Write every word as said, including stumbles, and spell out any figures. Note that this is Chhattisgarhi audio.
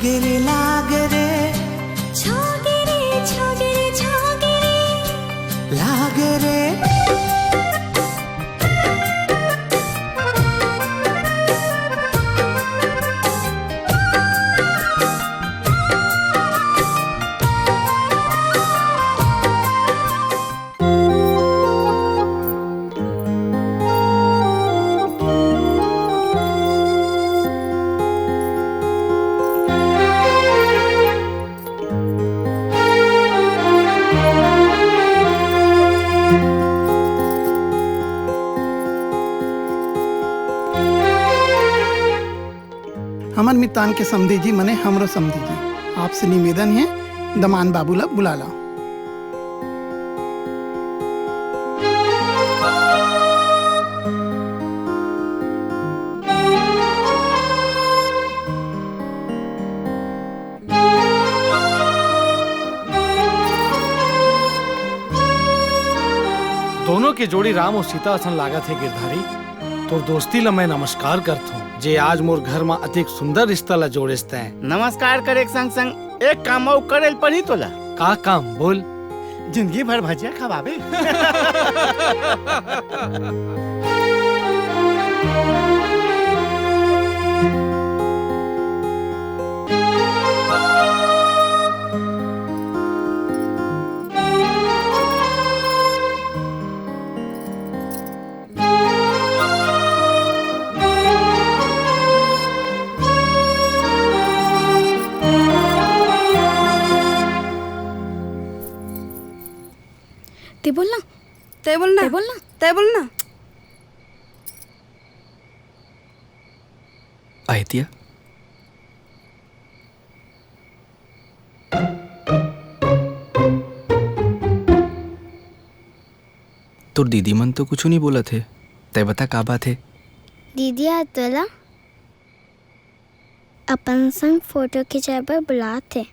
गिरे लाग रे, छो गिरे, छो गिरे, छो गिरे, लाग रे। हमर मितान के समधी जी मने हमरो समधी जी, आपसे निवेदन हे, दमान बाबू ला बुला ला। दोनों के जोड़ी राम अउ सीता असन लागत हे गिरधारी। तोर दोस्ती ला मैं नमस्कार करथों, जे आज मोर घर म अतेक सुंदर रिश्ता ला जोड़ेस तैं। नमस्कार करे के संग संग एक काम अउ करे ल पड़ही तोला। का काम? बोल। जिंदगी भर भजिया खवाबे। ते बोल ना। ते बोल ना। ते बोल ना। ते बोल ना। आदित्य, तोर दीदी मन तो कुछु नहीं बोलत हे, तै बता का बात हे? दीदी आज तोला अपन संग फोटो खिंचाए बर बुलात हे।